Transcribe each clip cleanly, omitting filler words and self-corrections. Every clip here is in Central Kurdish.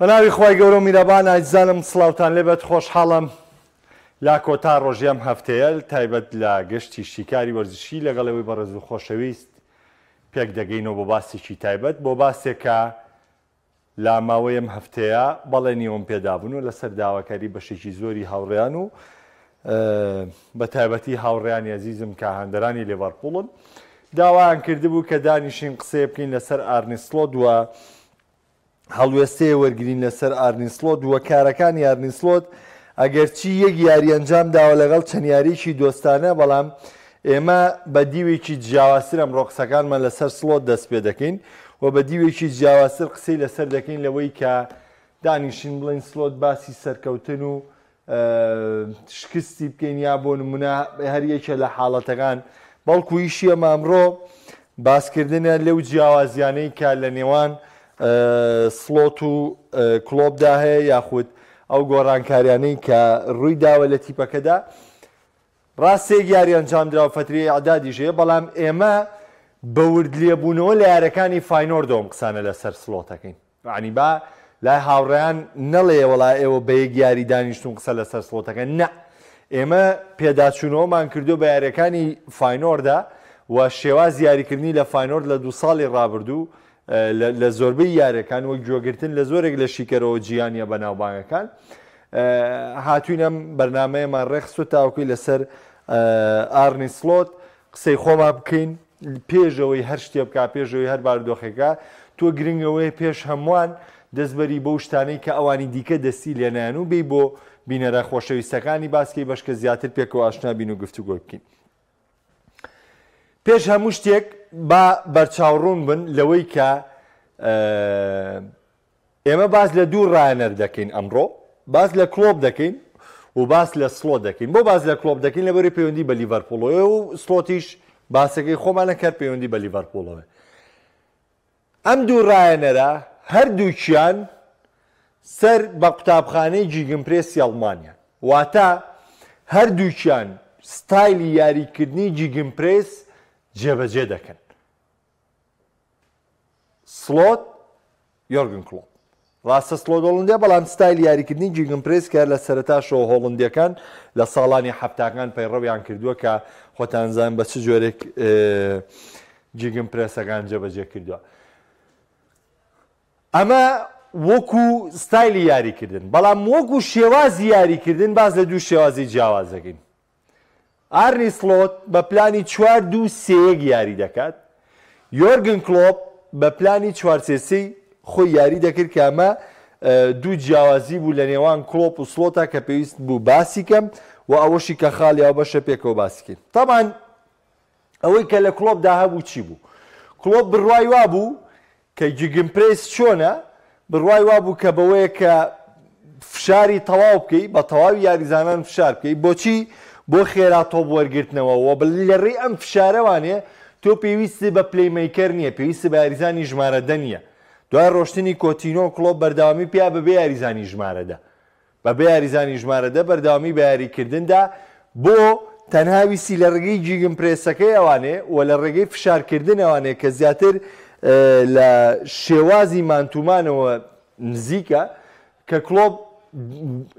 بەناوی خوای گەورە و میرەبان ئازیزانم سڵاوتان لێبێت خۆشحاڵم لە کۆتا ڕۆژی ئەم هەفتەیە تایبەت لە گەشتی شیکاری وەرزشی لەگەڵ ئێوەی بەڕێز و خۆشەویست پێک دەگەینەوە بۆ باسێکی تایبەت بۆ باسێکە لە ماوەی ئەم هەفتەیە بەڵێنی ئەوم پێدابوون و لەسەر داواکاری بەشێکی زۆری هاوڕێیان و بە تایبەتی هاوڕێیانی ئەزیزم کە هاندەرانی لێڤەرپوڵن داوایان کردبوو کە دانیشین قسەیە بکەین لەسەر ئارنی سڵۆت و هەڵوێستەیە وەرگرین لەسەر ئارنی سڵۆت و کارەکانی ئارنی سڵۆت، ئەگەرچی یەک یاری ئەنجام داوە لەگەڵ چەند یارییەکی دۆستانە، بەڵام ئێمە بە دیوێکی جیاوازتر ئەمڕۆ قسەکانمان لەسەر سڵۆت دەست پێ دەکەین و بە دیوێکی جیاوازتر قسەی لەسەر دەکەین لەوەی کە دانیشین بڵێین سڵۆت باسی سەرکەوتن و شکستی بکەین یا بۆ نمونە هەر یەکێ لە حاڵەتەکان، بەڵکو ئیشی ئەمە ئەمڕۆ باسکردنە لەو جیاوازیانەی کە لە نێوان سڵۆت و کڵۆپدا هەیە یاخود ئەو گۆڕانکاریانەی کە ڕووی داوە لە تیپەکەدا. ڕاستە یەک یاری ئەنجامدرا و فەترەی ئیعدادیش هەیە، بەڵام ئێمە بە ورد لێبوونەوە لە یارەکانی فاینۆردەوە ئەم قسانە لەسەر سڵۆت ئەکەین. یەعنی با لای هاوڕێیان نەڵێ وەڵا ئێوە بە یەک یاری دانیشتوون قسە لەسەر سڵۆتەکەن، نا ئێمە پێداچوونەوەمان کردووە بە یاریەکانی فاینۆردا و شێوازی یاریکردنی لە فاینۆرد لە دوو ساڵی ڕابردوو لە زۆربەی یاریەکان وەک گوێگرتن لە زۆرێک لە شیکەرەوە جیهانیە بەناوبانگەکان هاتوین ئەم بەرنمەیەمان ڕێکخستووە تاوەکوی لەسەر ئارنی سڵۆت قسەی خۆمان بکەین پێش ئەوەی هەر شتێ بکا، پێش ئەوەی هەر بارودۆخێکە، تۆ گرنگ ئەوەیە پێش هەمووان دەست بەری بەو شتانەی کە ئەوانی دیکە دەستی لێنایەن و بێی بۆ بینەرە خۆشەویستەکانی باس کەی بەشکە زیاتر پێکەوە ئاشنا بین و گفتوگۆی بکەین. پێش هەموو شتێک با بەرچاوڕوون بن لەوەی کە ئێمە باس لە دوو ڕایەنەر دەکەین ئەمڕۆ، باس لە کلۆپ دەکەین و باس لە سڵۆت دەکەین. بۆ باس لە کلۆپ دەکەین؟ لەبەرەی پەیوەندی بە لیڤەرپوڵەوەیە و سڵۆتیش باسەکەی خۆمانە کە پەیوەندی بە لیڤەرپوڵەوەیە. ئەم دوو ڕایەنەرە هەردووکیان سەر بە قوتابخانەی گیگنپرێسی ئەڵمانیان. واتە هەردووکیان ستایلی یاریکردنی گیگنپرێس جێبەجێ دەکەن. سڵۆت، یۆرگن کڵۆپ. ڕاستە سڵۆت هۆڵندیە بەڵام ستایلی یاریکردنی گیگنپرێس کە لە سەرەتاشەوە هۆڵندیەکان لە ساڵانی حەفتاکان پەیڕەویان کردووە کە خۆتان زان بە چ جۆرێک گیگنپرێسەکان جێبەجێ کردووە. ئەمە وەکو ستایلی یاریکردن بەڵام وەکو شێوازی یاریکردن باس لە دوو شێوازی جیاواز دەکەین. ئارنی سڵۆت بە پلانی چوار دوو سێ یەک یاری دەکات، یۆرگن کلۆپ بە پلانی چوار سێ سێی خۆی یاری دەکرد کە ئەمە دوو جیاوازی بوو لە نێوان کلۆپ و سڵۆتا کە پێویست بوو باسی کەم و ئەوەشی کە خاڵی هاوبەشە پێکەوە باسی کەین. تەبعەن ئەوەی کە لە کلۆپدا هەبوو چی بوو؟ کلۆپ بڕوای وابوو کە گیگنپرێس چۆنە، بڕوای وابوو کە بەوەیە کە فشاری تەواو بکەی، بە تەواوی یاریزانان فشار بکەی، بۆچی؟ بۆ خێرا تۆپ وەرگرتنەوە و لە ڕێی ئەم فشارەوانێ تۆ پێویستت بە playmaker نییە، پێویستت بە یاریزانی ژمارە دە نییە. دوای ڕۆشتنی کۆتینۆ، کڵۆپ بەردەوامی پیا بەبێ یاریزانی ژمارە دە. بەبێ یاریزانی ژمارە دە بەردەوامی بە یاریکردندا بۆ تەنها ویستی لە ڕێگەی گیگنپرێسەکەی ئەوانێ و لە ڕێگەی فشارکردن ئەوانێ کە زیاتر لە شێوازی مانتومانەوە نزیکە کە کلۆپ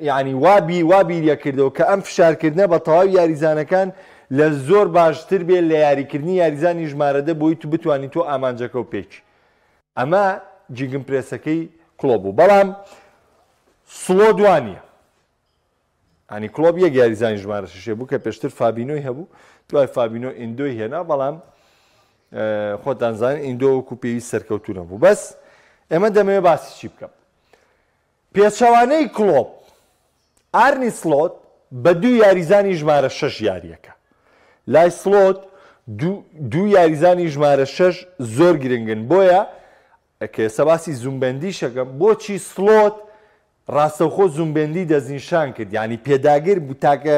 یعنی وابی وا بیریە کردەوە کە ئەم فشارکردنە بە تەواوی یاریزانەکان لە زۆر باشتر بێت لە یاریکردنی یاریزانی ژمارە دە بۆی تو بتوانی تۆ ئامانجەکە و پێکی ئەمە گیگنپرێسەکەی کلۆپ بوو بەڵام سڵۆت وا نییە. یانی کڵۆپ یەک یاریزانی ژمارە شەشێ بوو کە پێشتر فابینۆی هەبوو، دوای فابینۆ ئیندۆی هێنا، بەڵام خۆتان زانین ئیندۆ وەکو پێویست سەرکەوتوو نەبوو. بەس ئێمە دەمەوێت باسی چی بکەم؟ پێچەوانەی کڵۆپ، ئارنی سڵۆت بە دوو یاریزانی ژمارە شەش یارییەکە. لای سڵۆت دوو یاریزانی ژمارە شەش زۆر گرنگن، بۆیە کە ئێستا باسی زومبێندیش ئەکەم، بۆچی سڵۆت ڕاستەوخۆ زومبێندی دەستنیشان کرد، یانی پێداگر بوو، تاکە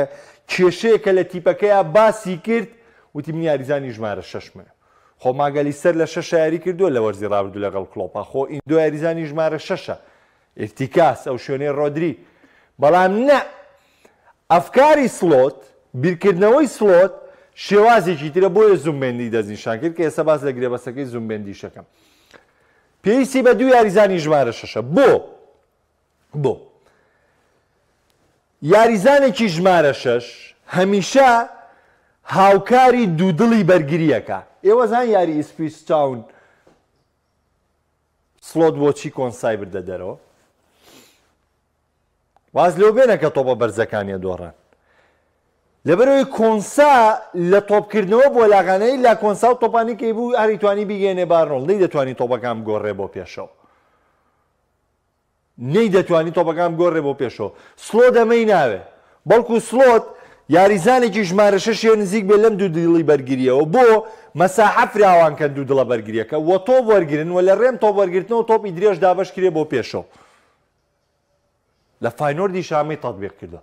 کێشەیە کە لە تیپەکەیا باسی کرد، وتی من یاریزانی ژمارە شەشمە. خۆ ماگەلیستەر لە شەشە یاری کردووە لە وەرزی ڕابردوو لەگەڵ کڵۆپا، خۆ ئیندۆ یاریزانی ژمارە شەشە، ئیرتیکاز ئەو شوێنەی ڕۆدری، بەڵام نە ئەفکاری سڵۆت، بیرکردنەوەی سڵۆت شێوازێکی ترە، بۆیە زومبێندی دەستنیشان کرد کە ئێستا باس لە گرێبەستەکەی زومبێندیش ئەکەم. پێویستی بە دوو یاریزانی ژمارە شەشە. بۆ؟ بۆ یاریزانێکی ژمارە شەش هەمیشە هاوکاری دوودڵی بەرگرییەکە. ئێوە زان یاری ئیسپویچ تاون سڵۆت بۆچی کۆنسای بردە دەرەوە؟ واز لەو بێنە کە تۆپە بەرزەکانیە دۆڕان. لەبەرئەوەی کۆنسا لە تۆپکردنەوە بۆ لاغانەی لا کۆنسا و تۆپانی کەی بوو هەری توانی بیگەێنێ بارنۆڵ نەیدەتوانی تۆپەکان بگۆڕێ بۆ پێشەوە. نەیدەتوانی تۆپەکان بگۆڕێ بۆ پێشەوە. سڵۆت ئەمەی ناوێ. بەڵکو سڵۆت یاریزانێکی ژمارە شەشیە نزیک بێ لەم دوو دڵی بەرگرییەوە بۆ مەساحە فراوان کەن دوو دڵە بەرگرییەکە و تۆپ وەرگرن و لە ڕێم تۆپ وەرگرتنەوە تۆپی درێژ دابەش کرێ بۆ پێشەوە. لە فاینۆردیش ئەمەی تەتبیق کردووە.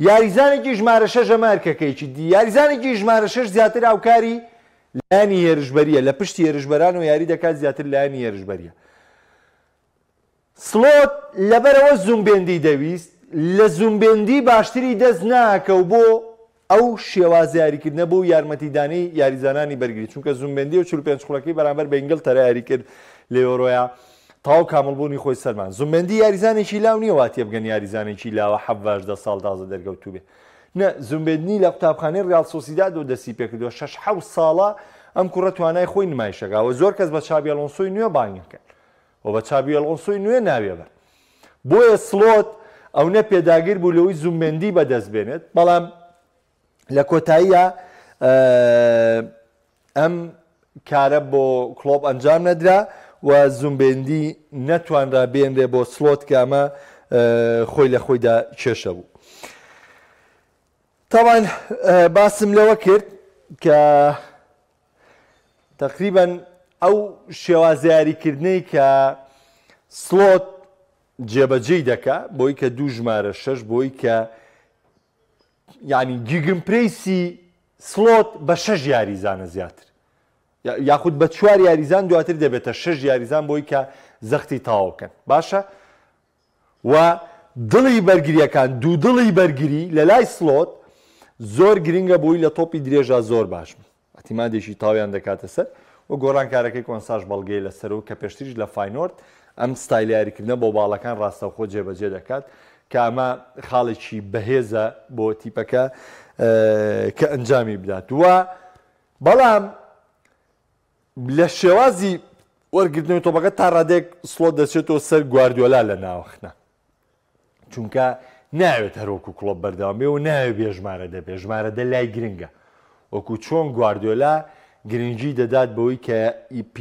یاریزانێکی ژمارە شەش ئەمە ئەرکەکەیەکی دی. یاریزانێکی ژمارە شەش زیاتر هاوکاری لایەنی هێرشبەرییە لە پشتی هێرشبەرانەوە یاری دەکات زیاتر لایەنی هێرشبەرییە. سڵۆت لەبەرئەوە زومبێندی دەویست، لە زومبێندی باشتری دەست ناکەو بۆ ئەو شێوازە یاریکردنە بۆ یارمەتیدانی یاریزانانی بەرگری، چونکە زومبێندی ئەو 45 خولەکەی بەرامبەر بە ئینگلتەرا یاری کرد لە یۆرۆیا تەواو کامڵبوونی خۆی سەلماند. زومبێندی یاریزانێکی لاو نییە وا تێبگەن یاریزانێکی لاوە حەڤدە ساڵ تازە دەرکەوتووبێ، نا، زومبێندنی لە قوتابخانەی ریاڵ سۆسیدادەوە دەستی پێکردووە، شەش حەوت ساڵە ئەم کوڕە توانای خۆی نمایشەکا و زۆر کەس بە چابی ئەلۆنسۆی نوێ بانگەکەن. و بە چابی ئەلۆنسۆی نوێ ناوی ئەبەن. بۆیە سڵۆت ئەونە پێداگر بوو لەوەی زومبێندی بەدەست بێنێت، بەڵام لە کۆتاییە ئەم کارە بۆ کڵۆپ ئەنجام نەدرا و زومبێندی نەتوانرا بێنرێ بۆ سڵۆت کە ئەمە خۆی لە خۆیدا کێشە بوو. تاوان باسم لەوە کرد کە تەقریبەن ئەو شێوازە یاریکردنەی کە سڵۆت جێبەجێی دەکا بۆی کە دوو ژمارە شەش بۆی کە یعنی گیگنپرێسی سڵۆت بە شەش یاریزانە زیاتر یاخود بە چوار یاریزان دواتر دەبێتە شەش یاریزان بۆی کە زەختی تەواو بکەن باشە و دڵی بەرگریەکان دوودڵی بەرگری لە لای سڵۆت زۆر گرنگە بۆی لە تۆپی درێژا زۆر باش بن ئەتیمادێکی تاویان دەکاتە سەر و گۆڕانکارەکەی کۆنساش بەڵگەیە لەسەر و کە پێشتریش لە فاینۆرد ئەم ستایلی یاریکردنە بۆ باڵەکان ڕاستەوخۆ جێبەجێ دەکات کە ئەمە خاڵێکی بەهێزە بۆ تیپەکە کە ئەنجامی بدات و بەڵام لە شێوازی وەرگرتنەوەی تۆپەکە تا ڕادەیەک سڵۆت دەچێتەوە سەر گواردیۆلا لە ناوەخنە چونکە ناوێت هەروەکو کڵۆپ بەردەوام بێ و ناوێت بێ ژمارە دەبێ ژمارە دە لای گرنگە وەکو چۆن گواردیۆلا گرنگی دەدات بەوەی کە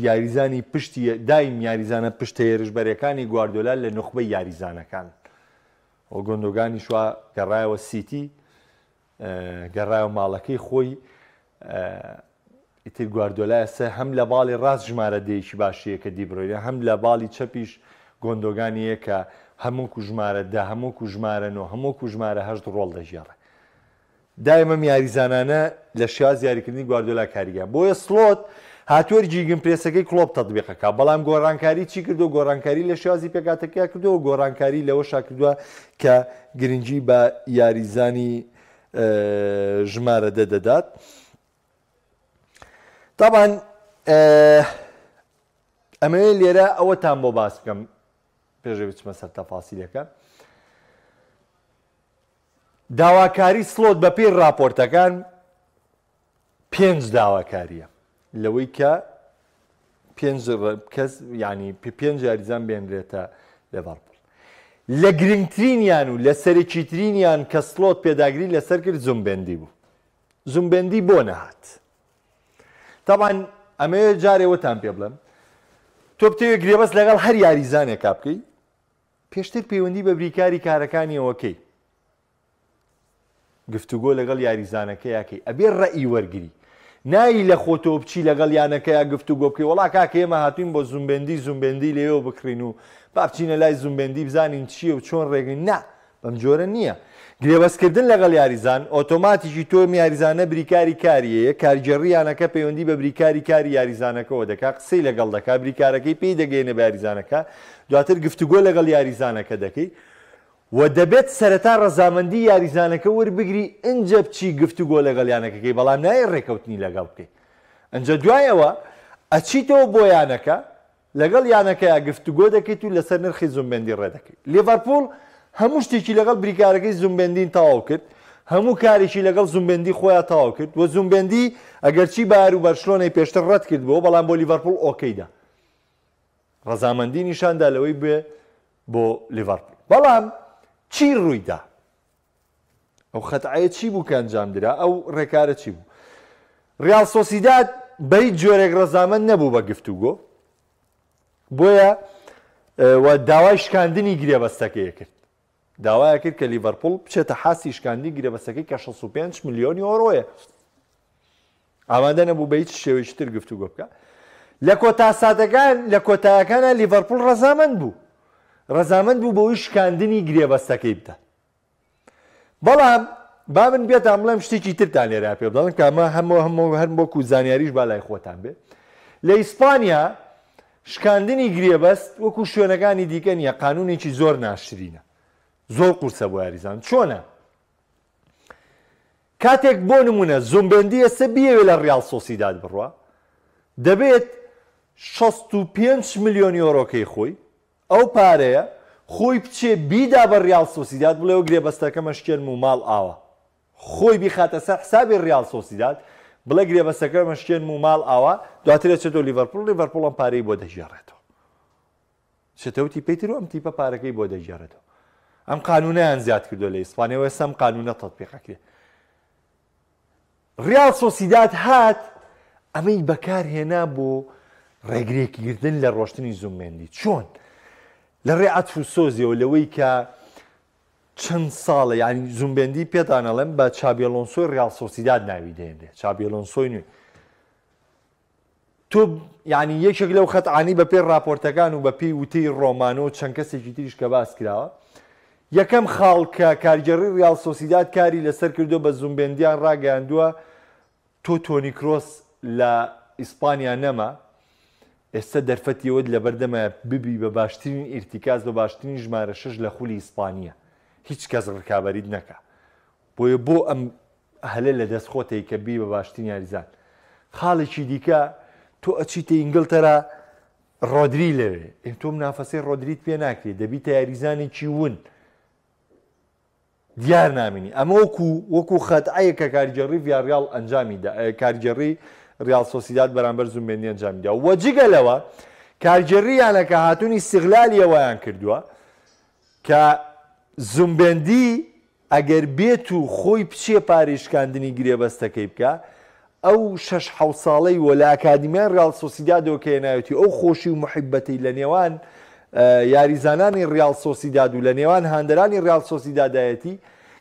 یاریزانی پشتی دایم یاریزانە پشتە هێرشبەرەکانی گواردیۆلا لە نوخبەی یاریزانەکان و گۆندۆگانیش وا گەڕایەوە سیتی گەڕایەوە ماڵەکەی خۆی ئیتر گواردۆلا ئێستا هەم لە باڵی ڕاست ژمارە دەیەکی باشیە کە دیبرۆینە هەم لە باڵی چەپیش گۆندۆگانیە کە هەمووکو ژمارە دە هەمووکو ژمارە نۆ هەمووکو ژمارە هەشت ڕۆڵ دەگێڕێ دایمە ئەم یاریزانانە لە شێواز یاریکردنی گواردۆلا کاریگەرن بۆیە سڵۆت هاتووە gegenpress ەکەی کڵۆپ تەتبیقەکە بەڵام گۆڕانکاری چی کردو گۆڕانکاری لە شێوازی پێکاتەکەیا کردو گۆڕانکاری لەوەشا کردووە کە گرنگی بە یاریزانی ژمارە دە دەدات تاوان ئەمەوێ لێرە ئەوەتان بۆ باس بکەم پێشەوەی بچمە سەر تەفاسیلەکە داواکاری سڵۆت بەپێی راپۆرتەکان پێنج داواکاریە لەوەی کە پێنج کەس ینی پێنج یاریزان بێنرێتە لێڤەرپوڵ لە گرنگترینیان و لە سەرەکیترینیان کە سڵۆت پێداگری لەسەر کرد زومبێندی بوو زومبێندی بۆ نەهات تاوان ئەمەوێ جارێوەتان پێ بڵێم تۆ بتەوێ گرێبەست لەگەڵ هەر یاریزانێکا بکەی پێشتر پەیوەندی بە بریکاری کارەکانیەوە کەی گفتوگۆ لەگەڵ یاریزانەکەیا کەی ئەبێ ڕەئی وەرگری نایی لە خۆتەوە بچی لەگەڵ یانەکەیا گفتوگۆ بکەی وەڵا کاکە ئێمە هاتوین بۆ زومبێندی زومبێندی لێوە بکڕین و با بچینە لای زومبێندی بزانین چییە و چۆن ڕێگەین نا بەم جۆرە نییە گرێبەستکردن لەگەڵ یاریزان ئۆتۆماتیکی تۆ یاریزانە بریکاری کاریەیە کارگێڕی یانەکە پەیوەندی بە بریکاری کاری یاریزانەکەەوە دەکا قسەی لەگەڵ دەکا بریکارەکەی پێی دەگەێنە بە یاریزانەکە دواتر گفتوگۆ لەگەڵ یاریزانەکە دەکەی و دەبێت سەرەتا ڕەزامەندی یاریزانەکە وەربگری ئنجە بچی گفتوگۆ لەگەڵ یانەکە کەی بەڵام نایەی ڕێکەوتنی لەگەڵ بکەی ئنجە دوای ئەوە ئەچیتەوە بۆ یانەکە. لەگەڵ یانەکەیا گفتوگۆ دەکەیت و لەسەر نرخی زومبێندی ڕێدەکەیت. لیڤەرپوڵ هەموو شتێکی لەگەڵ بریکارەکەی زومبێندین تەواو کرد، هەموو کارێکی لەگەڵ زومبێندی خۆیا تەواو کرد و زومبێندی ئەگەرچی بایەر و بەرشلۆنەی پێشتر ڕەت کردبووەوە بەڵام بۆ لیڤەرپوڵ okay دا. ڕەزامەندی نیشاندا لەوەی بێ بۆ لیڤەرپوڵ. بەڵام چی ڕوویدا؟ ئەو خەتعەیە چی بوو کە ئەنجامدرا؟ ئەو ڕێکارە چی بوو؟ ڕیاڵ سۆسیداد بە هیچ جۆرێک ڕەزامەند نەبوو بە گفتوگۆ، بۆیە و داوای شکاندنی گرێبەستەکەی کرد. داوای کرد کە لیڤەرپوڵ بچێتە حاسی شکاندنی گرێبەستەکەی کە 65 ملیۆن یۆرۆیە. ئامادە نەبوو بە هیچ شێوەیەکی تر گفتوگۆ بکە. لە کۆتا ساتەکان لە کۆتایەکانە لیڤەرپوڵ ڕەزامەند بوو. ڕەزامەند بوو بەوەی شکاندنی گرێبەستەکەی بدات. بەڵام با من بێتان بڵێم شتێکی ترتان لێرە پێ بڵێم کە ئەمە هەموو هەموو هەر وەکو زانیاریش با لای خۆتان بێ لە ئیسپانیا شکاندنی گرێبەست وەکو شوێنەکانی دیکە نییە قانونێکی زۆر ناشرینە زۆر قورسە بۆ یاریزان چۆنە کاتێک بۆ نمونە زومبێندی ئێستا بیەوێ لە ڕیاڵ سۆسیداد بڕوا دەبێت 65 ملیۆن یۆرۆکەی خۆی ئەو پارەیە خۆی بچێ بیدا بە ریاڵ سۆسیداد بڵێ ئەو گرێبەستەکەم ئەشکێنم و ماڵ ئاوا. خۆی بیخاتە سەر حسابی ریاڵ سۆسیداد بڵێ گرێبەستەکەم ئەشکێنم و ماڵ ئاوا، دواتر ئەچێتەوە لیڤەرپوڵ، لیڤەرپوڵ ئەم پارەی بۆ دەگێڕێتەوە. چێتەوە تیپەی تر و ئەم تیپە پارەکەی بۆ دەگێڕێتەوە. ئەم قانونەیان زیاد کردووە لە ئیسپانیا و ئێستا ئەم قانونە تەتبیق ئەکرێ. ڕیاڵ سۆسیداد هات ئەمەی بەکارهێنا بۆ ڕێگرێکیکردن لە ڕۆشتنی زومێندی چۆن؟ لە ڕێ عەتف و سۆزیەوە لەوەی کە چەند ساڵە یعنی زومبێندی پێتان ئەڵێم بە چابی ئەلۆنسۆی ڕیاڵ سۆسیداد ناوی دێنرێ چابی ئەلۆنسۆی نوێ تۆ یانی یەکێک لەو خەتعانەی بە پێی ڕاپۆرتەکان و بە پێی وتەی ڕۆمانۆ و چەند کەسێکی تریش کە باس کراوە یەکەم خاڵ کە کارگێڕی ڕیاڵ سۆسیداد کاری لەسەر کردووە بە زومبێندیان ڕاگەیاندووە تۆ تۆنی کرۆس لە ئیسپانیا نەما ئێستا دەرفەتی ئەوەت لەبەردەمە ببی بە باشترین ئیرتیکاز بە باشترین ژمارە شەش لە خولی ئیسپانیا هیچ کەس ڕکابەریت نەکا بۆیە بۆ ئەم هەلە لە دەست خۆتەی کە بی بە باشترین یاریزان. خاڵێکی دیکە تۆ ئەچیتە ئینگلتەرا ڕۆدری لەوێ ئێ تۆ منافەسەی ڕۆدریت پێ ناکرێت دەبیتە یاریزانێکی ون دیار نامینی ئەمە وەکو وەکو خەتعەیە کە کارگێڕی ڤیاڕیاڵ ئەنجامی دا کارگێڕی ڕیاڵ سۆسیداد بەرامبەر زومبێندی ئەنجامی دا وە جگە لەوە کارگێڕی یانەکە هاتوون ئیستغلالی ئەوەیان کردووە کە زومبێندی ئەگەر بێت و خۆی بچێ پارەی شکاندنی گرێبەستەکەی بکا، ئەو شەش حەوت ساڵەی و لە ئەکادیمیای ڕیاڵ سۆسیدادەوە کە هێناوێتی و ئەو خۆشی و موحیبەتەی لە نێوان یاریزانانی ڕیاڵ سۆسیداد و لە نێوان هاندەرانی ڕیاڵ سۆسیدادایەتی،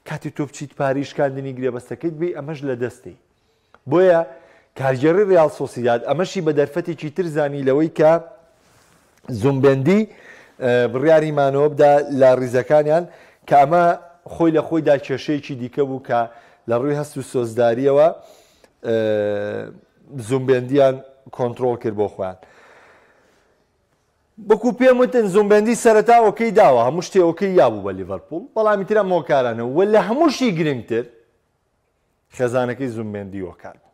کاتێ تۆ بچیت پارەی شکاندنی گرێبەستەکەیت بێی ئەمەش لە دەستێی. بۆیە کارگێڕی ڕیاڵ سۆسیداد ئەمەشی بە دەرفەتێکی تر زانی لەوەی کە زومبێندی بڕیاری مانەوە بدا لە ڕیزەکانیان کە ئەمە خۆی لە خۆیدا کێشەیەکی دیکە بوو کە لە ڕووی هەست و سۆزداریەوە زومبێندیان کۆنترۆڵ کرد بۆ خۆیان. وەکو پێم وتن زومبێندی سەرەتا okay داوە هەموو شتێ okay یابوو بە لیڤەرپوڵ بەڵام ئیتر ئەم هۆکارانە و لە هەمووشی گرنگتر خێزانەکەی زومبێندی هۆکار بوون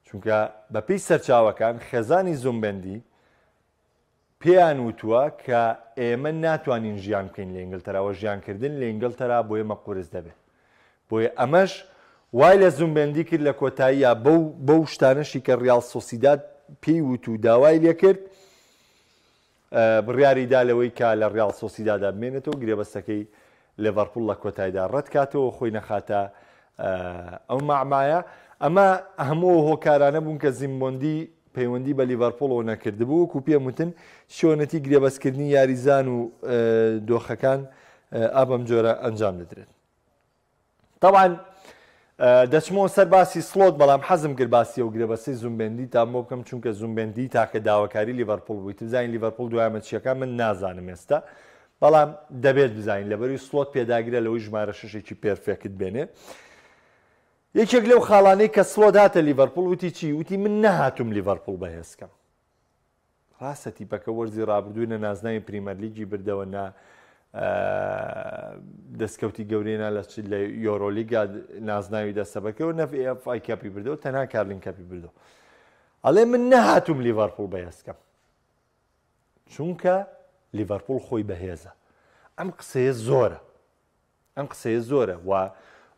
چونکە بەپێی سەرچاوەکان خێزانی زومبێندی پێیان وتووە کە ئێمە ناتوانین ژیان بکەین لە ئینگلتەرا و ژیانکردن لە ئینگلتەرا بۆ ئێمە قورس دەبێت بۆیە ئەمەش وای لە زومبێندی کرد لە کۆتاییە بەو بەو شتانەشی کە ڕیاڵ سۆسیداد پێی وت و داوای لێکرد بڕیاری دا لەوەی کە لە ڕیاڵ سۆسیدادا بمێنێتەوە و گرێبەستەکەی لێڤەرپوڵ لە کۆتایدا ڕەتکاتەوە و خۆی نەخاتە ئەو مەعمایە. ئەمە هەموو ئەو هۆکارانە بوون کە زیمبۆندی پەیوەندی بە لیڤەرپوڵەوە نەکردبوو، وەکو پێم وتن چۆنێتی گرێبەستکردنی یاریزان و دۆخەکان ئا بەم جۆرە ئەنجام دەدرێت. تەبعەن دەچمەوە سەر باسی سڵۆت بەڵام حەزم کرد باسی ئەو گرێبەستەی زومبێندی تان بۆ بکەم چونکە زومبێندی تاکە داواکاری لیڤەرپوڵ بووی بزانین لیڤەرپوڵ دوایمە چیەکە من نازانم ئێستا بەڵام دەبێت بزانین لەبەروی سڵۆت پێداگرە لەوەی ژمارە شەشێکی perfect بێنێ یەکێک لەو خاڵانەی کە سڵۆت هاتە لیڤەرپوڵ وتی چی وتی من نەهاتوم لیڤەرپوڵ بەهێزکەم ڕاستە تیپەکە وەرزی ڕابردوو نە نازناوی پریمەرلیگی بردەوە نە دەستکەوتی گەورەی نا لە لە یۆرۆلیگا نازناوی دەستەبەکەەوە نە FA Cup ی بردەوە تەنها Carling Cup ی بردەوە ئەڵێ من نەهاتوم لیڤەرپوڵ بەهێزکەم. چونکە لیڤەرپوڵ خۆی بەهێزە. ئەم قسەیە زۆرە. ئەم قسەیە زۆرە و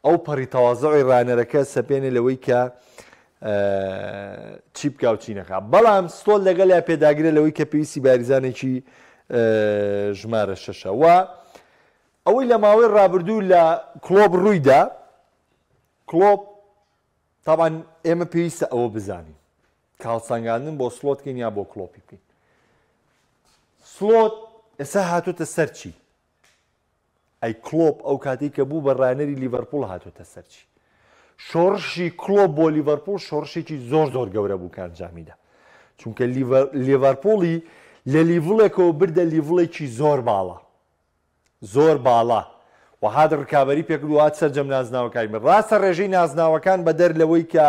ئەو پەڕی تەوازعی ڕانەرەکە سەپێنێ لەوەی کە چی بکا و چی نەکا. بەڵام سلۆت لەگەڵیا پێداگرە لەوەی کە پێویستی باریزانێکی ژمارە شەشە و ئەوەی لە ماوەی ڕابردوو لە کلۆب ڕوویدا کلۆب تاوان ئێمە پێویستە ئەوە بزانین کە هەڵسەنگاندن بۆ سلۆت کەین یا بۆ کلۆپی بکەین. سلۆت ئێستا هاتوتە سەر چی؟ ئەی کلۆپ ئەو کاتەی کە بوو بە ڕانەری لیڤەرپوڵ هاتۆتە سەر چی؟ شۆڕشی کلۆپ بۆ لیڤەرپوڵ شۆڕشێکی زۆر زۆر گەورە بوو کە ئەنجامیدا چونکە لیڤەرپوڵی لە level ێکەوە بردە level ێکی زۆر باڵا زۆر باڵا و هات ڕکابەری پێکرد و هات سەرجەم نازناوەکانی برد. ڕاستە ڕێژەی نازناوەکان بەدەر لەوەی کە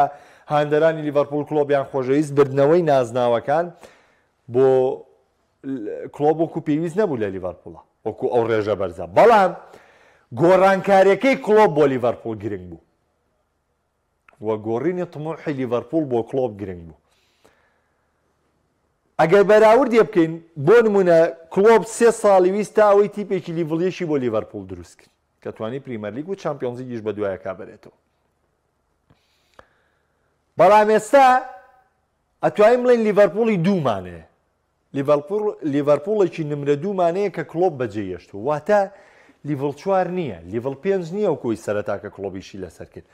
هاندەرانی لیڤەرپوڵ کلۆپیان خۆشەویست بردنەوەی نازناوەکان بۆ کلۆپ وەکو پێویست نەبوو لە لیڤەرپوڵە وەکو ئەو ڕێژە بەرزە بەڵام گۆڕانکاریەکەی کلۆپ بۆ لیڤەرپوڵ گرنگ بوو و گۆڕینی طموحی لیڤەرپوڵ بۆ کلۆپ گرنگ بوو. ئەگەر بەراوردێ بکەین بۆ نمونە کلۆپ سێ ساڵی ویست تا ئەوەی تیپێکی level یەکی بۆ لیڤەرپوڵ دروست کرد کە توانی پریمەرلیگ و چامپیۆنزلیگیش بە دوایەکا بەرێتەوە. بەڵام ئێستا ئەتوانین بڵێین لیڤەرپوڵی دوومانەیە. لیڤەرپوڵ لیڤەرپوڵێکی نمرە دوومانەیە کە کڵۆپ بەجێی هێشتووە. واتە level چوار نییە، level پێنج نییە وەکوی سەرەتا کە کڵۆپ ئیشی لەسەر کرد.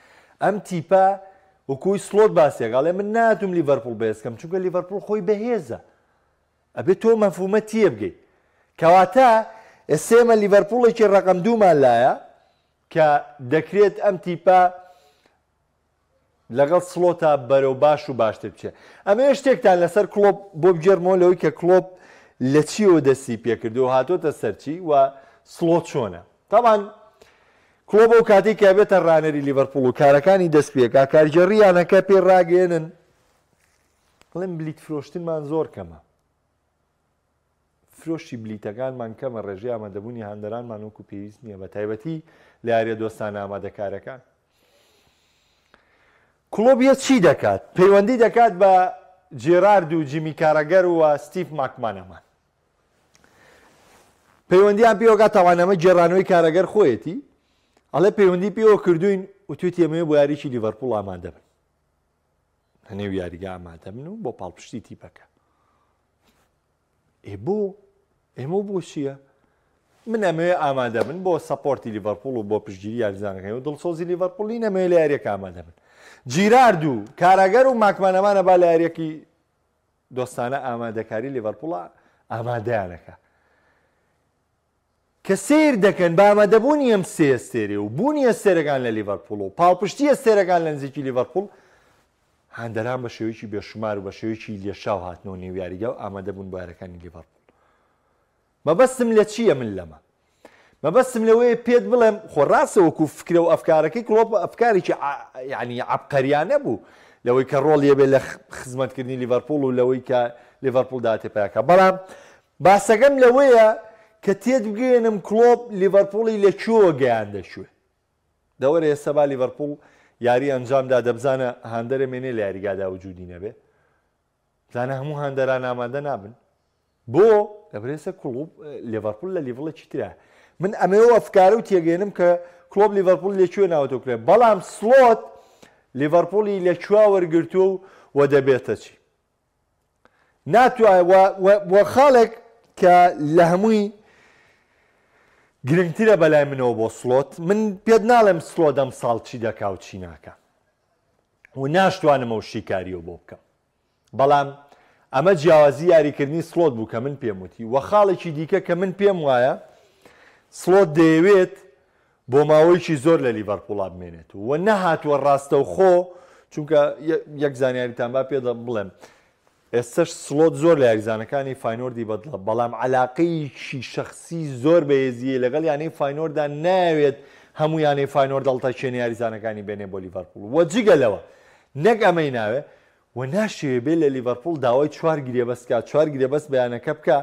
ئەم تیپە وەکوی سڵۆت باسی ئەکا ئەڵێ من ناتوم لیڤەرپوڵ بەهێز کەم چونکە لیڤەرپوڵ خۆی بەهێزە. ئەبێ تۆ مەفهومە تێبگەی. کەواتە ئێستا ئێمە لیڤەرپوڵێکی ڕەقەم دوومان لایە کە دەکرێت ئەم تیپە لەگەڵ سڵۆتا بەرەو باش و باشتر بچێت. ئەمەوێت شتێکتان لەسەر کڵۆپ بۆ بگێڕمەوە لەوەی کە کڵۆپ لە چیەوە دەستی پێکردو و هاتۆتە سەر چی و سڵۆت چۆنە. تەبعەن کڵۆپ ئەو کاتەی کە ئەبێتە ڕانەری لیڤەرپوڵ و کارەکانی دەست پێکا کارگێڕی یانەکە پێی ڕاگەیەنن ئەڵێن بلیت فرۆشتنمان زۆر کەمە. فرۆشی بلیتەکانمان کەمە، ڕێژەی ئامادەبوونی هاندەرانمان وەکو پێویست نییە، بەتایبەتی لە یارییە دۆستانە ئامادەکارەکان. کڵۆپ یە چی دەکات؟ پەیوەندی دەکات بە جێرارد و جیمی کاراگەر و ستیڤ ماکمانامان. پەیوەندیان پێوەکات، تاوان ئەمە گێڕانەوەی کاراگەر خۆیەتی، ئەڵێ پەیوەندی پێوە کردوین وتویتی ئەمەوێ بۆ یاریی لیڤەرپوڵ ئامادە بن. لەنێو یاریگا ئامادە بن و بۆ پاڵپشتی تیپەکە. ئێ بۆ؟ ئێمە بۆ چییە؟ من ئەمەوێ ئامادە بن بۆ support ی لیڤەرپوڵ و بۆ پشتگیری یاریزانەکانی و دڵسۆزی لیڤەرپوڵی نەمەوێ لە یاریەکە ئامادە بن. جیرارد و کاراگەر و ماکمانەمانە با لە یاریەکی دۆستانە ئامادەکاری لیڤەرپوڵ ئامادەیانەکە. کە سەیر دەکەن بە ئامادەبوونی ئەم سێ ئەستێرەیە و بوونی ئەستێرەکان لە لیڤەرپوڵ و پاڵپشتی ئەستێرەکان لە نزیکی لیڤەرپوڵ، هاندەران بە شێوەیەکی بێشومار و بە شێوەیەکی لێشاو هاتنەوە نێو یاریگا و ئامادەبوون بۆ یاریەکانی لیڤەرپوڵ. مەبەستم لە چییە من لەمە؟ مەبەستم لەوەیە پێت بڵێم خۆ ڕاستە وەکو فکرە و ئەفکارەکەی کڵۆپ ئەفکارێکی یعنی عەبقەریانە بوو لەوەی کە ڕۆڵی هەبێت لە خزمەتکردنی لیڤەرپوڵ و لەوەی کە لیڤەرپوڵ داهاتێ پیاکە بەڵام باسەکەم لەوەیە کە تێت بگەیەنم کڵۆپ لیڤەرپوڵی لە کوێوە گەیاندە کوێ. دەوەرە ئێستا با لیڤەرپوڵ یاری ئەنجام دا دەبزانە هاندەرە مێنێ لە یاریگادا وجودی نەبێ بزانە هەموو هاندەران ئامادە نابن بۆ لەبەرێسە کڵوب لیڤەرپوڵ لە level ێکی ترە من ئەمەوە ئەفکارە و تێگەێنم کە کڵۆپ لیڤەرپوڵ لە کوێ ناوەتۆ کرێ بەڵام سلۆت لیڤەرپوڵی لە کوێ وەرگرتووە و دەبێتە چی ناتوانێت و خاڵێک کە لە هەمووی گرنگترە بەلای منەوە بۆ سڵۆت من پێت ناڵێم سڵۆت ئەم ساڵ چی دەکا و چی ناکا و ناشتوانم ئەو شیکاریەوە بۆ بکەم بەڵام ئەمە جیاوازی یاریکردنی سڵۆت بوو کە من پێم وتی و خاڵێکی دیکە کە من پێم وایە سڵۆت دەیەوێت بۆ ماوەیەکی زۆر لە لیڤەرپوڵا بمێنێت و نەهاتووە ڕاستەوخۆ، چونکە یەک زانیاریتان با پێ بڵێم، ئێستەش سڵۆت زۆر لە یاریزانەکانی فاینۆردی بەدڵە، بەڵام عەلاقەیەکی شەخسی زۆر بەهێزی هەیە لەگەڵ یانەی فاینۆردا، نایەوێت هەموو یانەی فاینۆرد هەڵتەکێنێ یاریزانەکانی بێنێ بۆ لیڤەرپوڵ و جگە لەوە نەک ئەمەی ناوێ و ناشەوێ بێ لە لیڤەرپوڵ داوای چوار گرێبەست کا، چوار گرێبەست بە یانەکە بکا،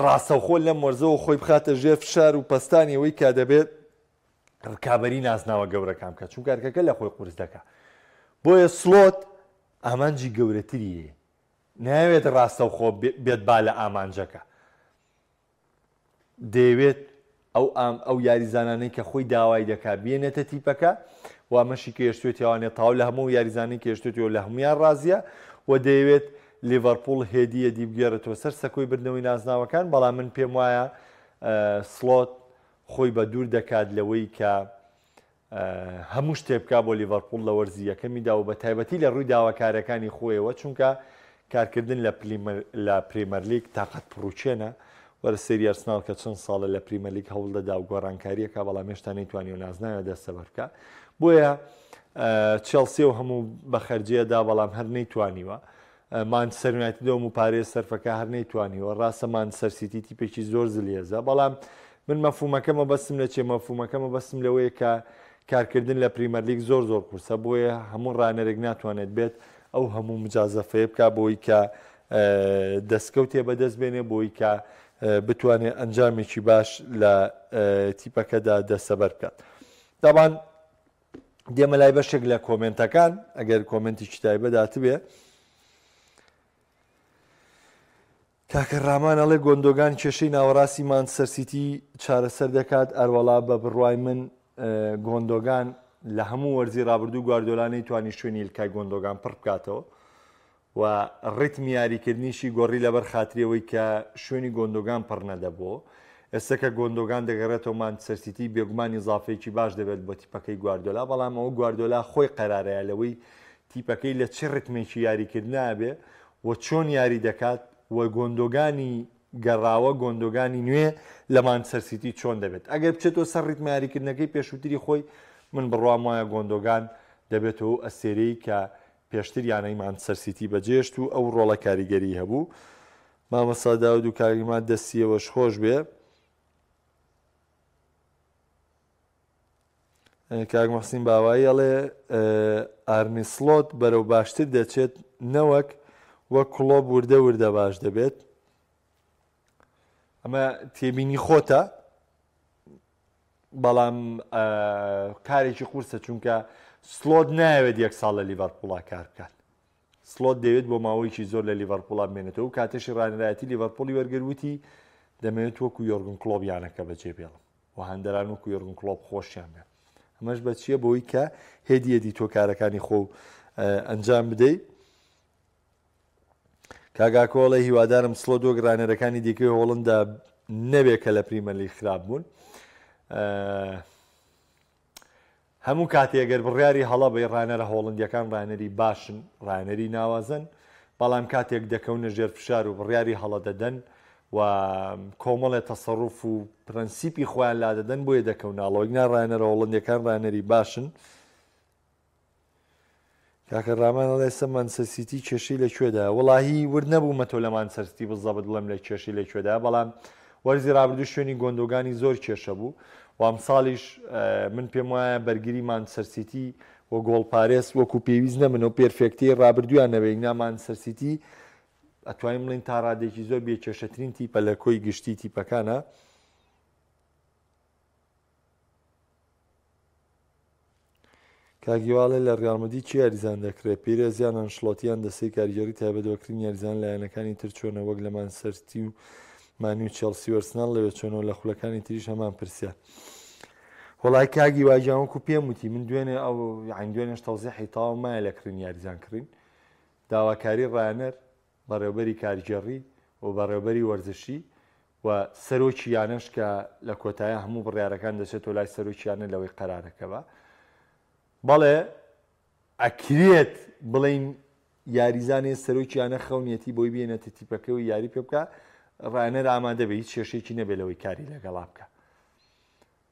ڕاستەوخۆ لەم وەرزەوە خۆی بخاتە ژێر فشار و پەستانی ئەوەی کە دەبێت ڕکابەری نازناوە گەورەکان بکات چونکە ئەرکەکە لە خۆی قورس دەکات بۆیە سلۆت ئامانجی گەورەتری هەیە. نایەوێت ڕاستەوخۆ بێت با لە ئامانجەکە. دەیەوێت ئەو ئام ئەو یاریزانانەی کە خۆی داوای دەکات بێنێتە تیپەکە و ئەمەشی کە هێشتوێتیوانێت تاو لە هەموو یاریزانانی کە هێشتوێتەوە لە هەمویان ڕازیە و دەیەوێت لیڤەرپوڵ هێدی هێدی بگێڕێتەوە سەر سەکۆی بردنەوەی نازناوەکان بەڵام من پێم وایە سڵۆت خۆی بە دوور دەکات لەوەی کە هەموو شتێ بکا بۆ لیڤەرپوڵ لە وەرزی یەکەمیدا و بە تایبەتی لە ڕووی داواکاریەکانی خۆیەوە چونکە کارکردن لە لە پریمەرلیگ تاقەت پڕوچێنە وەرە سەیری ئەرسناڵ کە چەند ساڵە لە پریمەرلیگ هەوڵ دەدا و گۆڕانکاریەکە بەڵام هێشتا نەیتوانیوە نازناوێ دەستەبەر بکا بۆیە چێڵسی و هەموو بە خەرجیەدا بەڵام هەر نەیتوانیوە مانچستەر یونایتد ئەو پارەیە سەرفەکە هەر نەیتوانیوە ڕاستە مانچستەر سیتی تیپێکی زۆر زلهێزە بەڵام من مەفهومەکە مەبەستم لە چیە مەفهومەکە مەبەستم لەوەیە کە کارکردن لە پریمەرلیگ زۆر زۆر قورسە بۆیە هەموو ڕانەرێک ناتوانێت بێت ئەو هەموو مجازەفەیە بکا بۆی کە دەستکەوتێ بەدەست بێنێ بۆی کە بتوانێت ئەنجامێکی باش لە تیپەکەدا دەستەبەر بکات دابان دێمە لای بەشێک لە کۆمێنتەکان ئەگەر کۆمێنتێکی تایبەت هاتبێ. کاکە ڕامان ئەڵێ گۆندۆگان کێشەی ناوەڕاستی مانچستەر سیتی چارەسەر دەکات ئەروەڵا بە بڕوای من گۆندۆگان لە هەموو وەرزی ڕابردوو گواردۆلا نەیتوانی شوێنی ئیلکای گۆندۆگان پڕ بکاتەوە و ڕیتمی یاریکردنیشی گۆڕی لەبەر خاتری ئەوەی کە شوێنی گۆندۆگان پڕ نەدەبوو. ئێستا کە گۆندۆگان دەگەڕێتەوە مانچستەر سیتی بێگومان ئیزافەیەکی باش دەبێت بۆ تیپەکەی گواردیۆلا، بەڵام ئەوە گواردیۆلا خۆی قەرارەیە لەوەی تیپەکەی لە چ ڕیتمێکی یاریکردنا بێ و چۆن یاری دەکات و گۆندۆگانی گەڕاوە گۆندۆگانی نوێ لە مانچستەر سیتی چۆن دەبێت ئەگەر بچێتەوە سەر ڕیتمە یاریکردنەکەی پێشووتری خۆی من بڕوام وایە گۆندۆگان دەبێتەوە ئەو ئەستێرەی کە پێشتر یانەی مانچستەر سیتی بەجێشت و ئەو ڕۆڵە کاریگەری هەبوو. مامۆستا داود و کاک عیماد دەستی ئێوەش خۆش بێ. کاک محسین باوایی ئەڵێ ئارنی سڵۆت بەرەو باشتر دەچێت نەوەک وەک کڵۆپ وردە وردە باش دەبێت. ئەمە تێبینی خۆتە بەڵام کارێکی قورسە چونکە سلۆت نایەوێت یەک ساڵ لە لیڤەرپوڵا کار بکات سلۆت دەیەوێت بۆ ماوەیەکی زۆر لە لیڤەرپوڵا بمێنێتەوە و کاتێشی ڕانەرایەتی لیڤەرپوڵی وەرگر وتی دەمەوێت وەکو یۆرگن کلۆپ یانەکە بەجێ بێڵم و هەندەران وەکو یۆرگن کلۆپ خۆشیان بێ ئەمەش بە چییە بۆی کە هێدی هێدی تۆ کارەکانی خۆ ئەنجام بدەیت کاک ئاکۆ ئەڵێ هیوادارم سڵۆت وەک ڕانەرەکانی دیکەی هۆڵندا نەبێ کە لە پریمەرلیگ خراپ بوون. هەموو کاتێ گەر بڕیاری هەڵە بەی ڕانەرە هۆڵندیەکان ڕانەری باشن ڕانەری ناوازەن بەڵام کاتێک دەکەونە ژێر فشار و بڕیاری هەڵە دەدەن و کۆمەڵێ تەسەڕوف و پرەنسیپی خۆیان لادەدەن بۆیە دەکەوناڵەوەی نا ڕانەرە هۆڵندیەکان ڕانەری باشن. کاکە ڕامان ئەڵێ ئێستا مانچستەر سیتی کێشەی لە کوێدایە وەڵاهی ورد نەبوومەتەوە لە مانچستەر سیتی بزەبت بڵێم لە کێشەی لە کوێدایە بەڵام وەرزی ڕابردوو شوێنی گۆندۆگانی زۆر کێشە بوو و ئەمساڵیش من پێم وایە بەرگری مانچستەر سیتی و گۆڵپارێز وەکو پێویست نەبن و perfect ی ڕابردوویان نەبێت نا مانچستەر سیتی ئەتوانین بڵێین تا ڕادێکی زۆر بێ کێشەترین تیپە لە کۆی گشتی تیپەکانە. کاک هیوا ئەڵێ لە ڕیاڵ مەدرید کێ یاریزان دەکڕێ پیرێز یان ئەنشڵۆتی یان دەستەی کارگێڕی تایبەت بە کڕینی یاریزان لە یانەکانی تر چۆنە وەک لە مانچستەر سیتی و مانی و چێڵسی و ئەرسناڵ لەوێ چۆنەوە لە خولەکانی تریش هەمان پرسیار وەڵای کاک هیوا گیان وەکو پێم وتی من دوێنێ ئەو یانی دوێنێش تەوزیحی تەواو مایە لە کڕینی یاریزان کڕین داواکاری ڕایەنەر بەڕێوبەری کارگێڕی و بەڕێوبەری وەرزشی و سەرۆکی یانەش کە لە کۆتایە هەموو بڕیارەکان دەچێتەوە لای سەرۆکی یانە لەوەی قەرارەکە بە بەڵێ ئەکرێت بڵین یاریزانێ سەرۆکی یانە خەونیەتی بۆی بێنێتە تیپەکە و یاری پێ بکە ڕانەر ئامادە بێ هیچ کێشەیەکی نەبێ لەوەی کاری لەگەڵا بکە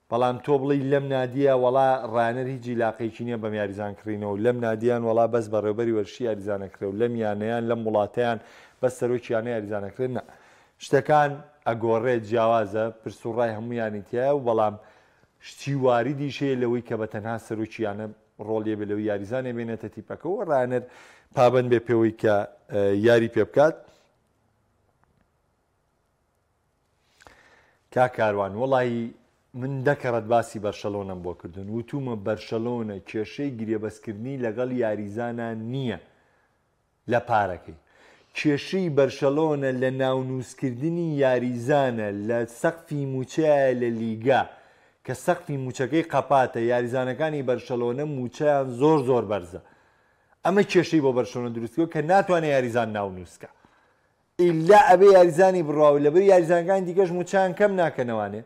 بەڵام تۆ بڵێی لەم نادیە وەڵا ڕانەر هیچ ئیلاقەیەکی نیە بەم یاریزان کڕینەوە و لەم نادیان وەڵا بەس بەڕێوبەری وەرزشی یاریزان ئەکڕێ و لەم یانەیان لەم وڵاتەیان بەس سەرۆکی یانە یاریزان ئەکڕێ نا شتەکان ئەگۆڕێ جیاوازە پرس و ڕای هەموویانی تیایە و بەڵام شتی واریدیش هەیە لەوەی کە بە تەنها سەرۆکی یانە ڕۆڵیە بێ لەوەی یاریزانێ بێنێتە تیپەکە و ڕانەر پابەند بێ پێوەی کە یاری پێ بکات. کاک کاروان وەڵاهی من دە کەڕەت باسی بەرشەلۆنەم بۆ کردوون وتومە بەرشەلۆنە کێشەی گرێبەستکردنی لەگەڵ یاریزانا نییە لە پارەکەی. کێشەی بەرشەلۆنە لە ناونووسکردنی یاریزانە لە سەقفی مووچەیە لە لیگا کە سەقفی مووچەکەی قەپاتە یاریزانەکانی بەرشەلۆنە مووچەیان زۆر زۆر بەرزە ئەمە کێشەی بۆ بەرشەلۆنە دروست کردووە کە ناتوانێت یاریزان ناونووسکا ئیلا ئەبێ یاریزانی بڕوا و لەبەر یاریزانەکانی دیکەش مووچەیان کەم ناکەنەوانێ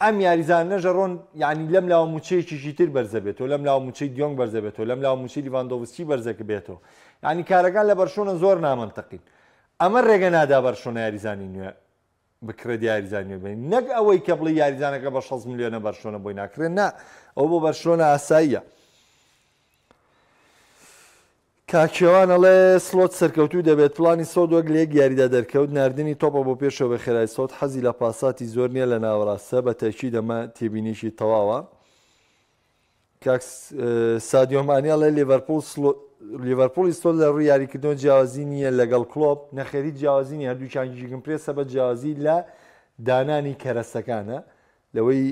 ئەم یاریزانانەش ئەڕۆن یانی لەم لاوە مووچەیەکیشی تر بەرزە بێتەوە لەم لاوە مووچەی دیۆنگ بەرزە بێتەوە لەم لاوە مووچەی لیڤاندۆڤسکی بەرزە بێتەوە یانی کارەکان لە بەرشۆنە زۆر نامەنتەقین ئەمە ڕێگە نادا بەرشۆنە یاریزانی نوێ بکڕێت یاریزان نوێ بێنێت نەک ئەوەی کە بڵێ یاریزانەکە بە 6 ملیۆنە بەرشۆنە بۆی ناکرێت نا ئەو بۆ بەرشلۆنە ئاساییە. کاک کێوان ئەڵێ سڵۆت سەرکەوتوو دەبێت پڵانی سڵۆت وەک لە یەک یاریدا دەرکەوت ناردنی تۆپە بۆ پێشەوە بە خێرای سڵۆت حەزی لە پاساتی زۆر نییە لە ناوەڕاستە بە تەئکید ئەمە تێبینیەکی تەواوە کاک سادیۆ مانی ئەڵێ لیڤەرپوڵ لیڤەرپوڵی سڵۆت لە ڕووی یاریکردنەوە جیاوازی نییە لەگەڵ کلۆپ نەخێر هیچ جیاوازی نییە هەردووکیان gegenpress ە بە جیاوازی لە دانانی کەرەسەکانە لەوەی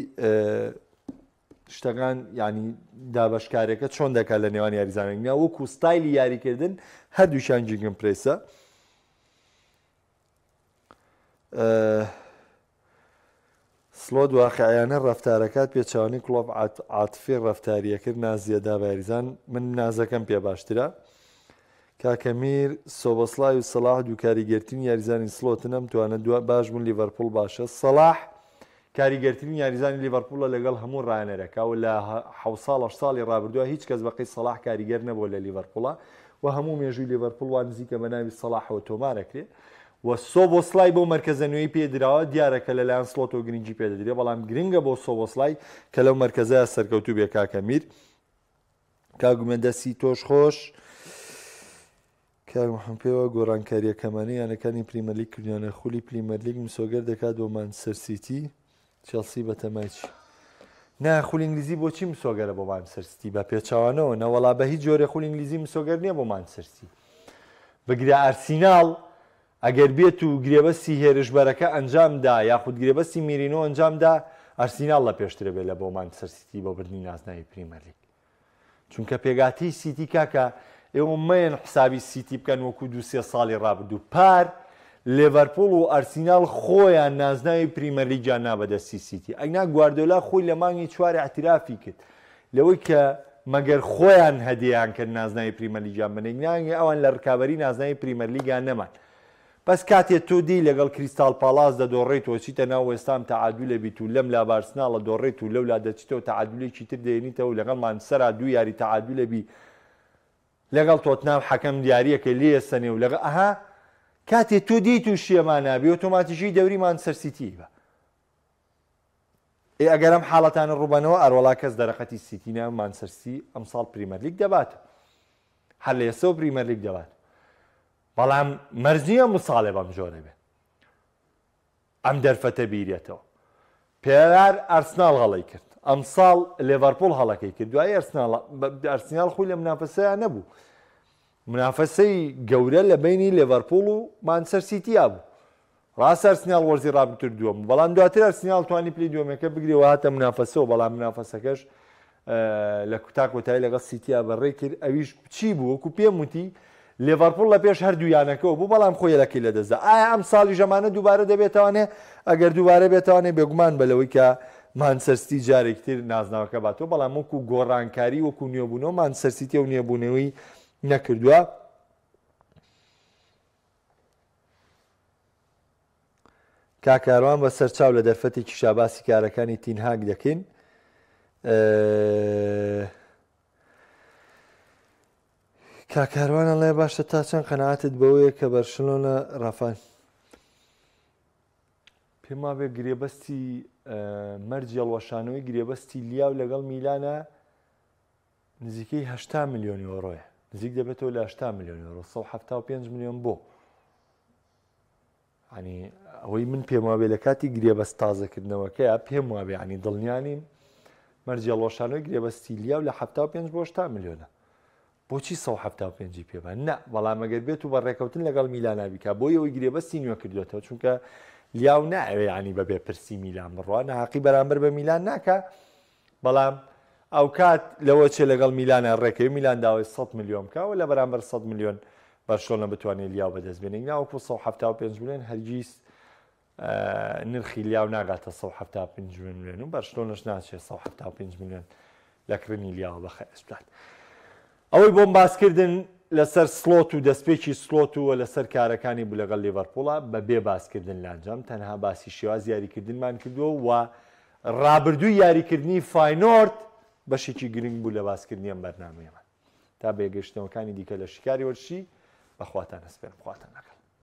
شتەکان یانی دابەشکارەکە چۆن دەکات لە نێوان یاریزانێک نا وەکو ستایلی یاریکردن هەردووکیان gegenpress ە سلۆت واقعیانە ڕفتارەکات پێچوانی کلۆپ عاتفی ڕفتاریەکرد نازیەدا بە یاریزان من نازەکەم پێ باشترە کاکەمیر سۆبەسلای و سەلاح دوو کاریگەرترین یاریزانی سلۆتن ئەم توانە دو باش بوون لیڤەرپوڵ باشە سەلاح کاریگەرترین یاریزانی لیڤەرپوڵە لەگەڵ هەموو ڕانەرەکە و لە حەوت ساڵ هەشت ساڵی ڕابردووە هیچ کەس بەقەی سەلاح کاریگەر نەبووە لە لیڤەرپوڵا و هەموو مێژووی لیڤەرپوڵ وا نزیکە بە ناوی سەلاحەوە تۆمارەکرێ و سۆبۆسلای بەو مەرکەزە نوێی پێ دراوە دیارە کە لەلایەن سڵۆتەوە گرنگی پێ دەدرێ بەڵام گرنگە بۆ سۆبۆسلای کە لەو مەرکەزەیا سەرکەوتوو بێ کاکە میر کاک ئومێد دەستی تۆش خۆش. کاک محمد پێوە گۆڕانکاریە کەمانەی یانەکانی پریمەرلیگ کردویانە خولی پریمەرلیگ مسۆگەر دەکات بۆ مانچستەر سیتی چێڵسی بەتەمای چی نا خولی ئینگلیزی بۆچی مسۆگەرە بۆ مانچستەر سیتی بە پێچەوانەوە نەوەڵا بە هیچ جۆرێ خولی ئینگلیزی مسۆگەر نییە بۆ مانچستەر سیتی بگرە ئارسیناڵ ئەگەر بێت و گرێبەستی هێرشبەرەکە ئەنجام دا یاخود گرێبەستی میرینۆ ئەنجام دا ئارسیناڵ لە پێشترە بێ لە بۆ مانچستەر سیتی بۆ بردنی نازناوی پریمەرلیگ چونکە پێگاتەی سیتی کاکە ئێوە مەیەن حسابی سیتی بکەن وەکو دوو سێ ساڵی ڕابردوو پار لێڤەرپوڵ و ئەرسیناڵ خۆیان نازناوی پریمەرلیگیان نا بەدەستی سیتی ئەگنا گواردۆلا خۆی لە مانگی چوار اعترافی کرد لەوەی کە مەگەر خۆیان هەدیان کرد نازناوی پریمەرلیگیان بنێک نانگە ئەوان لە ڕکابەری نازناوی پریمەرلیگا نەمان بەس کاتێ تۆ دێی لەگەڵ کریستاڵ پاڵاس دەدۆڕێیت و ئەچیتە ناو وێستهام تەعادولە بیت و لەم لا بارسناڵ ئەدۆڕێیت و لەولا دەچیتەوە تەعادولێکی تر دەێنیتەوە و لەگەڵ مانچستەرا دوو یاری تەعادولە بی لەگەڵ تۆتنام حەکەم دیاریەکەی لێ ئەسەنێ و لەگەڵ ئەها کاتێ تۆ دێیت و شێما نابی ئۆتۆماتیکی دەوری مانچستەر سیتی بە ئێ ئەگەر ئەم حاڵەتانە ڕووبەنەوە ئەروەڵا کەس دەرەقەتی سیتی نا مانچستەر سیتی ئەمساڵ پریمەرلیگ دەبات هەر لە ئێستەوە پریمەرلیگ دەبات بەڵام مەرج نییە مساڵێ بەم جۆرە بێ ئەم دەرفەتە بیرێتەوە. پێرار ئەرسناڵ هەڵەی کرد، ئەمساڵ لێڤەرپوڵ هەڵەکەی کرد، دوایی ئەرسناڵ ئەرسیناڵ خۆی لە منافەسەیا نەبوو. منافەسەی گەورە لە بەینی لێڤەرپوڵ و مانچستەر سیتیا بوو. ڕاستە ئەرسیناڵ وەرزی ڕابردوو دووەم بوو، بەڵام دواتر ئەرسیناڵ توانی پلەی دووەمەکە بگرێ و هاتە منافەسەوە، بەڵام منافەسەکەش لە تا کۆتایی لەگەڵ سیتیا بەڕێ کرد ئەویش چی بوو وەکو پێم وتی لێڤەرپوڵ لە پێش هەردوو یانەکەەوە بوو بەڵام خۆی یەلەکەی لەدەستدا ئایا ئەم ساڵی ژەمانە دووبارە دەبێتوانێ ئەگەر دووبارە بێتوانێ بێگومان بە لەوەی کە مانچستەر سیتی جارێکتر نازناوەکە باتەوە بەڵام وەکو گۆڕانکاری وەکو نوێبوونەوە مانچستەر سیتی و نوێبوونەوەی نەکردووە. کاک کاروان بە سەر چاو لە دەرفەتێکیشا باسی کارەکانی تین هاگ دەکەین. کاک کاروان ئەڵێ باشە تا چەند قەناعەتت بەوەیە کە بەرشلۆنە ڕافان پێم وابێ گرێبەستی مەرجی هەڵوەشانەوەی گرێبەستی لیاو لەگەڵ میلانە نزیکەی 80 ملیۆن یۆرۆیە نزیک دەبێتەوە لە 80 ملیۆن یۆرۆ 175 ملیۆن بۆ ینی ئەوەی من پێم وابێ لە کاتی گرێبەست تازەکردنەوەکەیە پێم وابێ ینی دڵنیا نیم مەرجی هەڵوەشانەوەی گرێبەستی لیاو لە 75 بۆ 80 ملیۆنە بۆچی 175 پێ بە نا بەڵام ئەگەر بێت و بە ڕێکەوتن لەگەڵ میلانا بیکا بۆ ئەوەی گرێبەستی نوێ کردوێتەوە چونکە لیاو ناوێ ینی بەبێ پرسی میلان بڕوا ناحەقی بەرامبەر بە میلان ناکە بەڵام ئەوکات لەوە چێ لەگەڵ میلانە ڕێکەوی میلان داوای 100 ملیۆن بکە و لە بەرامبەر 100 ملیۆن بەرشلۆنە بتوانێت لیاو بەدەست بێنێت ناوەکو 175 ملیۆن هەرگیز نرخی لیاو ناگاتە 175 ملیۆن و بەرشلۆنەش ناچێت 175 ملیۆن لە کڕینی لیاوە بەخەرج بدات. ئەوەی بۆم باسکردن لەسەر سڵۆت و دەستپێکی سڵۆت و لەسەر کارەکانی بوو لەگەڵ لیڤەرپوڵە بە بێ باسکردن لە ئەنجام تەنها باسی شێواز یاریکردنمان کردووە و ڕابردووی یاریکردنی فاینۆرد بەشێکی گرنگ بوو لە باسکردنی ئەم بەرنامەیەمان. تا بەیەکگەیشتنەوەکانی دیکە لە شیکاری وەرزشی بە خواتان ئەسپێرم خواتان لەگەڵ.